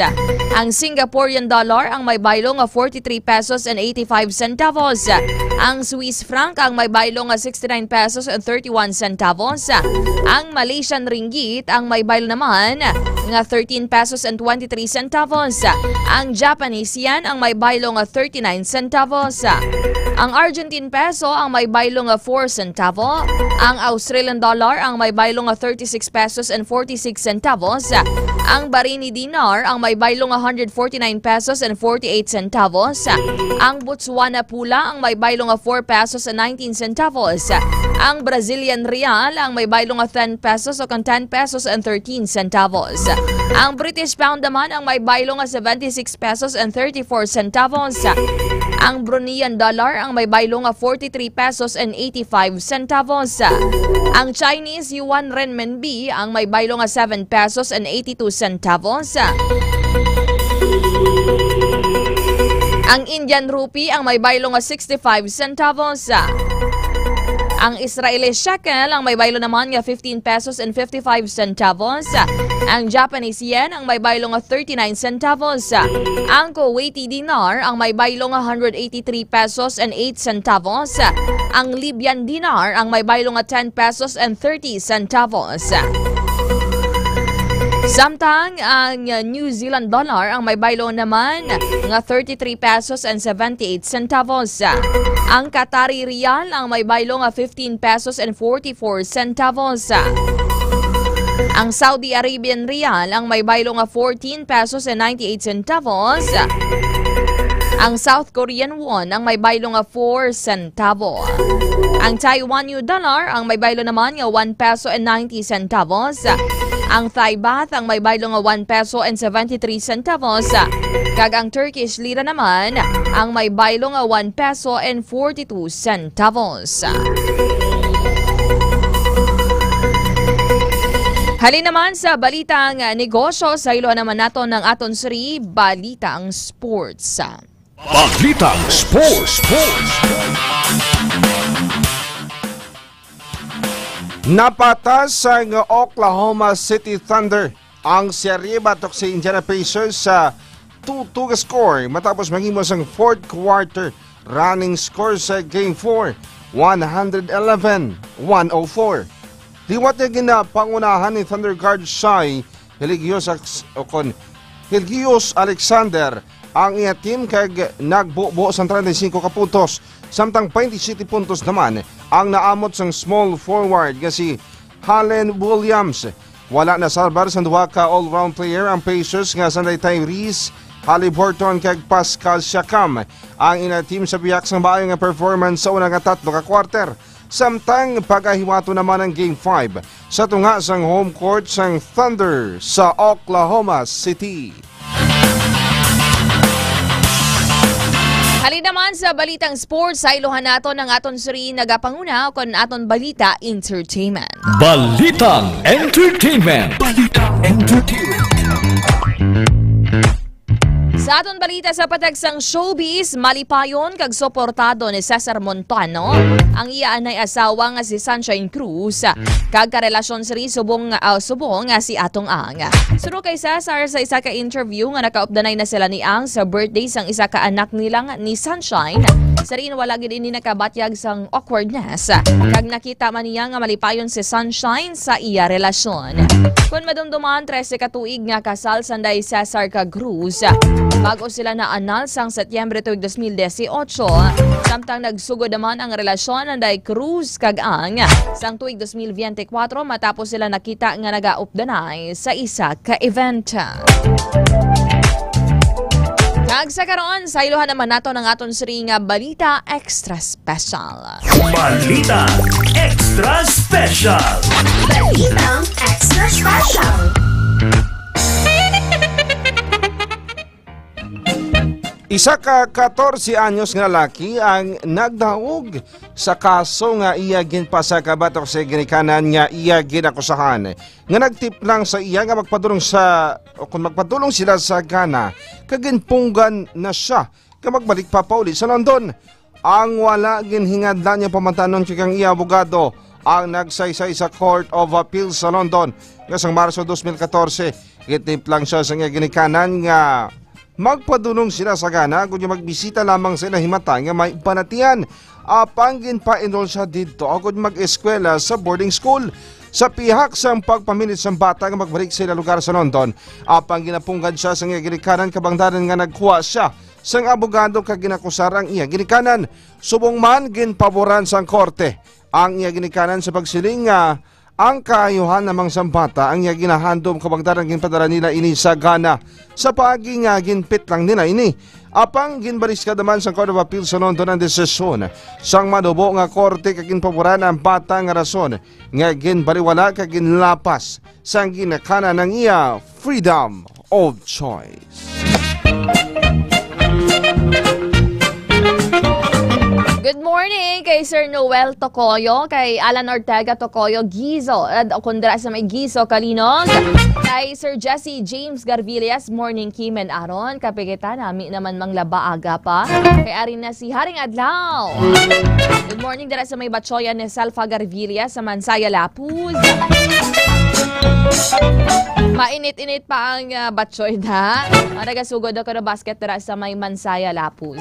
Ang Singaporean dollar ang may baylo nga forty-three pesos and eighty-five centavos. Ang Swiss franc ang may baylo nga sixty-nine pesos and thirty-one centavos. Ang Malaysian ringgit ang may baylo naman nga thirteen pesos and twenty-three centavos. Ang Japanese yen ang may baylo nga thirty-nine centavos. Ang Argentine peso ang may baylo nga four centavo. Ang Australian dollar ang may baylo nga thirty-six pesos and forty-six centavos. Ang Bahraini dinar ang may baylo nga hundred forty-nine pesos and forty-eight centavos. Ang Botswana pula ang may baylo nga four pesos and nineteen centavos. Ang Brazilian real ang may baylo nga ten pesos o kon ten pesos and thirteen centavos. Ang British pound naman ang may baylo nga seventy-six pesos and thirty-four centavos. Ang Bruneian dollar ang may baylo nga forty-three pesos and eighty-five centavos. Ang Chinese yuan renminbi ang may baylo nga seven pesos and eighty-two centavos. Ang Indian rupee ang may baylo nga sixty-five centavos. Ang Israeli shekel ang may baylo naman nga fifteen pesos and fifty-five centavos. Ang Japanese yen ang may baylo nga thirty-nine centavos. Ang Kuwaiti dinar ang may baylo nga hundred eighty-three pesos and eight centavos. Ang Libyan dinar ang may baylo nga ten pesos and thirty centavos. Samtang ang New Zealand dollar ang may baylo naman nga thirty-three pesos and seventy-eight centavos. Ang Qatari riyal ang may baylo nga fifteen pesos and forty-four centavos. Ang Saudi Arabian riyal ang may baylo nga fourteen pesos and ninety-eight centavos. Ang South Korean won ang may baylo nga four centavo. Ang Taiwan dollar ang may baylo naman nga one peso and ninety centavos. Ang Thai baht ang may baylo nga one peso and seventy-three centavos. Kag ang Turkish lira naman ang may baylo nga one peso and forty-two centavos. Halin naman sa balitang negosyo, sa ilo naman naton ang aton seri, balitang sports. Balitang Sports. Napatas ang Oklahoma City Thunder ang serye batok sa Indiana Pacers sa two two nga score matapos manghimo sang fourth quarter running score sa Game four, one hundred eleven one oh four. Liwat nga ginapangunahan ni Thunder guard Shai Hilgius Alex-, o kon Hilgius Alexander ang iya team kag nagbubo sang treinta y cinco ka puntos, samtang twenty-seven puntos naman ang naamot sang small forward nga si Halen Williams. Wala nasalbar sang duha ka all-round player ang Pacers nga sanday Tyrese Haliburton kag Pascal Siakam ang ila team sa bihag sang maayo nga performance sa una nga tatlo ka quarter. Samtang pagahiwaton naman ang Game five sa tunga sang home court sang Thunder sa Oklahoma City. Halin naman Sa balitang sports, sa iluhan naton ang aton suri nagapanguna kon aton balita entertainment. Balitang entertainment. Balitang entertainment. Sa aton balita sa patag sang showbiz, malipayon kag suportado ni Cesar Montano ang iya anay asawa nga si Sunshine Cruz, kag karelasyon siri subong, ah, subong nga si Atong Ang. Suno kay Cesar, sa isa ka interview nga nakaupdanay na sila ni Ang sa birthday sang isa ka anak nila nga ni Sunshine, sirin wala gid ini nakabatyag sang awkwardness, kag nakita man niya nga malipayon si Sunshine sa iya relasyon. Kon madumduman, trese ka tuig nga kasal sanday Cesar kag Cruz, bago sila naanal sang Setyembre tuig dos mil dieciocho, samtang nagsugod naman ang relasyon anday Cruz kag Ang sang tuig dos mil biyente kwatro matapos sila nakita nga nagaupdanay sa isa ka event. Kag sa karon, sa iluhan naman naton ang aton suri nga balita extra special. Balita Extra Special. Balitang Extra Special. Isa ka katorse anyos nga lalaki ang nagdaog sa kaso nga iya ginpasa ka batok sa ginikanan nga iya ginakusahan nga nagtiplang sa iya nga magpadulong sa, o kung magpadulong sila sa Ghana, kag ginpunggan na siya nga magbalik pa pauli sa London. Ang wala ginhingadlan niya pamatanon kay kang iya abogado ang nagsaysay sa Court of Appeal sa London nga sang Marso dos mil katorse, gintiplang siya sa iya ginikanan nga magpadulong sila sa Ghana agud nga magbisita lamang sa ilang himata nga may panatian. Apang ginpa-enroll siya didto agud mag-eskwela sa boarding school. Sa pihak sang pagpamilit sang bata nga magbalik sa ila lugar sa London, apang ginapunggan siya sa iya ginikanan kabangdanan nga nagkuha siya sang abogado kag ginakusar ang iya ginikanan. Subong man, ginpaboran sang korte ang iya ginikanan sa pagsiling nga ang kaayuhan lamang sang bata ang iya ginahandom, kabangdanan ginpadala nila ini sa Ghana sa paagi nga ginpit lang nila ini. Apang ginbaliskad naman sang Court of Appeal sa London ang desisyon sang manubo nga korte kag ginpaboran ang bata nga rason nga ginbaliwala kag ginlapas sang ginikanan ang iya freedom of choice. Good morning kay Sir Noel Tocoyo, kay Alan Ortega Tocoyo, Gizo, at kundra sa may Gizo, Kalinog, kay Sir Jesse James Garvillas, morning, Kim and Aaron, kapigitan, nami naman manglaba aga pa, kay ari na si Haring Adlaw. Good morning dira sa may Batchoyan ni Salfa Garvillas sa Mansaya, Lapuz. Mainit-init pa ang, ah, batchoy da. Ang nagasugod ako na basket dira sa may Mansaya, Lapuz.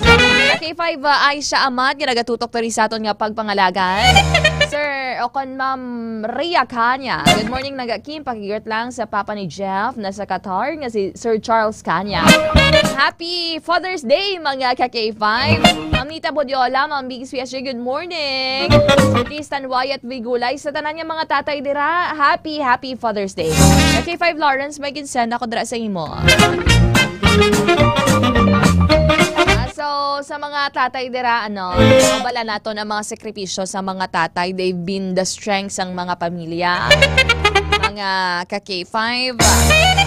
K five, ah, Aisha Amat, nga nagatutok diri sa aton nga pagpangalagan. Sir, o kon Ma'am Rhea Canya. Good morning, Naga Kim. Pakigreet lang sa papa ni Jeff na sa Qatar, nga si Sir Charles Canya. Happy Father's Day, mga ka K five. Ma'am Nita Bodiola, Ma'am Biggs P S G, good morning. Tristan Wyatt Vigulay, sa tanan nga mga tatay dira, happy, happy Father's Day. Ka K five Lawrence, may ginsend ako dira sa imo. Ah, so, sa mga tatay dira, ano, mabala naton ang mga sakripisyo sa mga tatay. They've been the strength sang mga pamilya. Mga ka K five,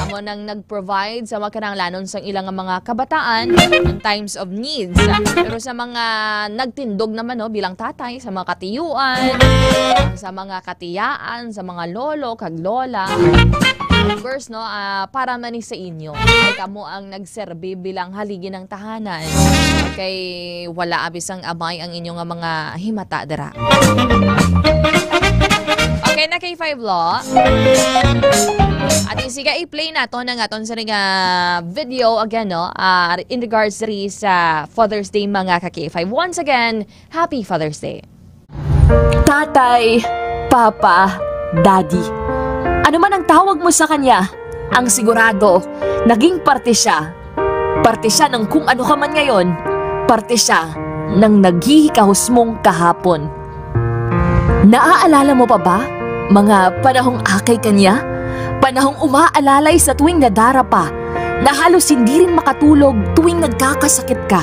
amo nang nag-provide sa mga kinahanglanon sang ilang mga kabataan in times of needs. Pero sa mga nagtindog naman, no, bilang tatay, sa mga katiyuan, sa mga katiyaan, sa mga lolo kag lola, of course, no, ah, para man ni sa inyo, kay kamo ang nagserbi bilang haligi ng tahanan. Kay wala abis ang abay ang inyo nga mga himata dira. Okay na, K five Law. At sige, i-play naton ang aton sa nga video again, no? Ah, in regards diri sa Father's Day, mga ka K five. Once again, happy Father's Day. Tatay, Papa, Daddy. Ano man ang tawag mo sa kanya, ang sigurado, naging parte siya. Parte siya ng kung ano ka man ngayon. Parte siya ng naghihikahos mong kahapon. Naaalala mo pa ba, mga panahong akay ka niya? Panahong umaalalay sa tuwing nadarapa, na halos hindi rin makatulog tuwing nagkakasakit ka.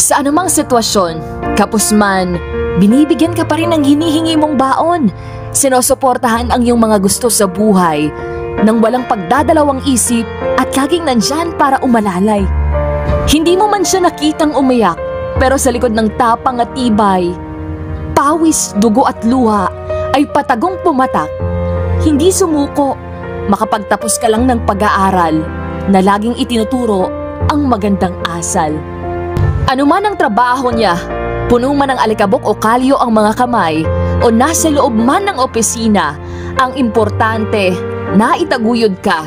Sa anumang sitwasyon, kapos man, binibigyan ka pa rin ng hinihingi mong baon. Sinusuportahan ang iyong mga gusto sa buhay nang walang pagdadalawang isip at laging nandyan para umalalay. Hindi mo man siya nakitang umiyak, Pero sa likod ng tapang at tibay, pawis, dugo at luha ay patagong pumatak, hindi sumuko. Makapagtapos ka lang ng pag-aaral na laging itinuturo ang magandang asal. Ano man ang trabaho niya, puno man ng alikabok o kalyo ang mga kamay, o nasa loob man ng opisina, ang importante, naitaguyod ka,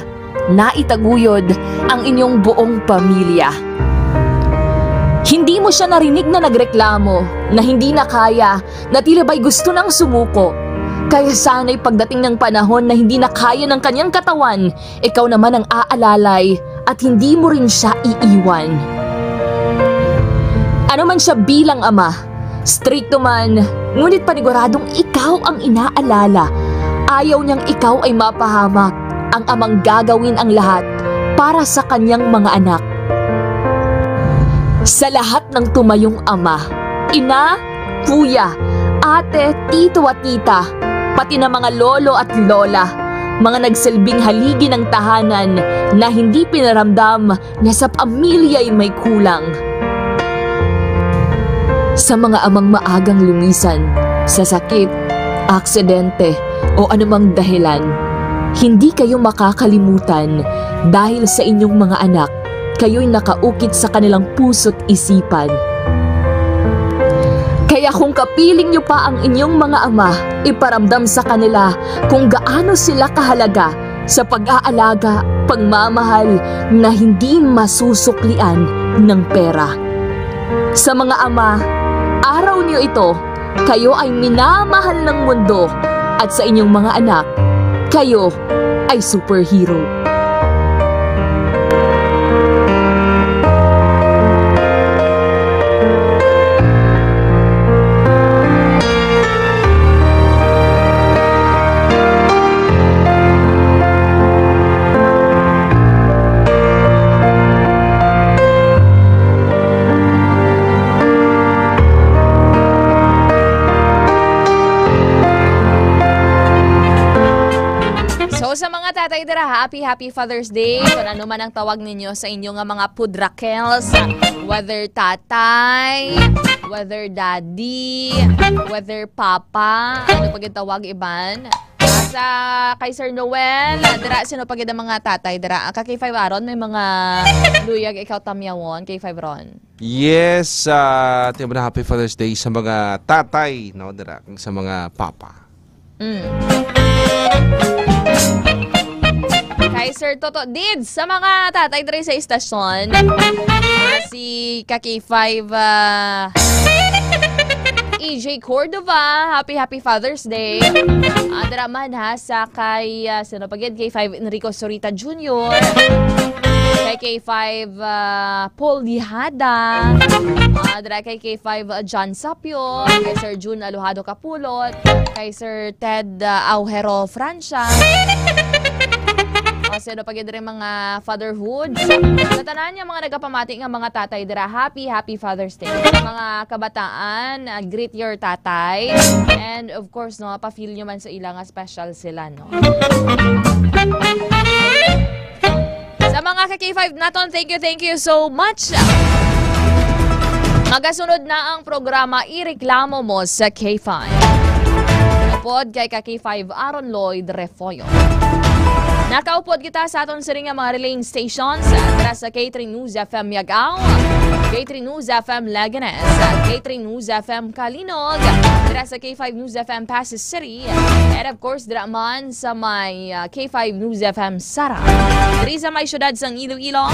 naitaguyod ang inyong buong pamilya. Hindi mo siya narinig na nagreklamo na hindi na kaya, na tila ba'y gusto nang sumuko. Kaya sana'y pagdating ng panahon na hindi na kaya ng kanyang katawan, ikaw naman ang aalalay at hindi mo rin siya iiwan. Ano man siya bilang ama, strikto man, ngunit paniguradong ikaw ang inaalala. Ayaw niyang ikaw ay mapahamak. Ang amang gagawin ang lahat para sa kanyang mga anak. Sa lahat ng tumayong ama, ina, kuya, ate, tito at tita, pati na mga lolo at lola, mga nagsilbing haligi ng tahanan na hindi pinaramdam na sa pamilya'y may kulang. Sa mga amang maagang lumisan sa sakit, aksidente, o anumang dahilan, hindi kayo makakalimutan dahil sa inyong mga anak, kayo'y nakaukit sa kanilang puso't isipan. Kaya kung kapiling niyo pa ang inyong mga ama, iparamdam sa kanila kung gaano sila kahalaga sa pag-aalaga, pagmamahal na hindi masusuklian ng pera. Sa mga ama, araw niyo ito, kayo ay minamahal ng mundo, at sa inyong mga anak, kayo ay superhero. So, sa mga tatay dira, happy, happy Father's Day. Kung ano man ang tawag ninyo sa inyo nga mga pudrakels, whether tatay, whether daddy, whether papa, ano pa gid tawag iban? Sa kay Sir Noel, dira, sino pa gid ang mga tatay dira? Ah, ka K five Aaron, may mga luyag ikaw tamyawon, K five Ron. Yes, ah, timo na happy Father's Day sa mga tatay, no, dira, kag sa mga papa. Mm. Kay Sir Toto Dids, sa mga tatay diri sa istasyon, ah, si ka K five, ah, E J Cordova, happy, happy Father's Day. Ah, dira man ha, sa kay, ah, sino pa gid? K five Enrico Sorita Junior, kay K five, ah, Paul Dihada, ah, dira kay K five, ah, John Sapio, kay Sir Jun Alojado Kapulot, kay Sir Ted, ah, Aujero Francia. O, sino pa gid diri mga fatherhood? Sa tanan nga mga nagapamati nga mga tatay dira, happy, happy Father's Day. Sa mga kabataan, ah, greet your tatay. And of course, no, pa-feel nyo man sa ila nga special sila, no? Sa mga ka K five naton, thank you, thank you so much. Magasunod na ang programa Ireklamo Mo sa K five. Upod kay ka K five Aaron Lloyd Refollo. Nakaupod kita sa aton siring nga mga relaying stations, dira sa K three News F M Miagao, K three News F M Leganes, K three News F M Calinog, dira sa K five News F M Passi City, and of course, dira man sa may, ah, K five News F M Sara. Diri sa may siyudad sang Iloilo.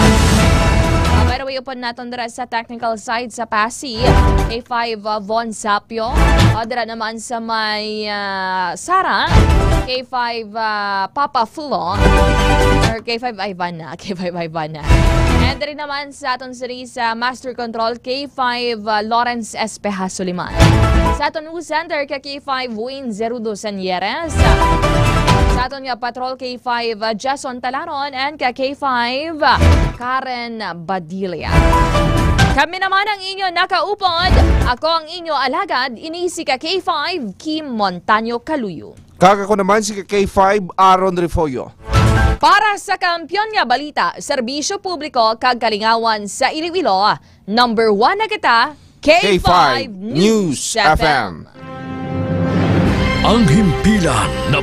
Ah, by the way, upod naton dira sa technical side sa Passi, K five, ah, Von Sapio. Ah, dira naman sa may, ah, Sara, K five, ah, Papa Flo. Or K five Ivan na, K five Ivan na. And diri naman sa aton siri sa Master Control, K five, ah, Lawrence Espeja Suliman. Sa aton news center, ka K five Wayne Zerudo Sanyeres. Sa aton nga patrol, K five, ah, Jason Talaron, and ka K five, ah, Karen Badilla. Kami naman ang inyo nakaupod. Ako ang inyo alagad, ini si ka K five, Kim Montaño Caluyo. Kag ako naman si ka K five, Aaron Refollo. Para sa Kampiyon nga Balita, Serbisyo Publiko kag Kalingawan sa Iloilo, number one na kita, K five News F M. Ang himpilan na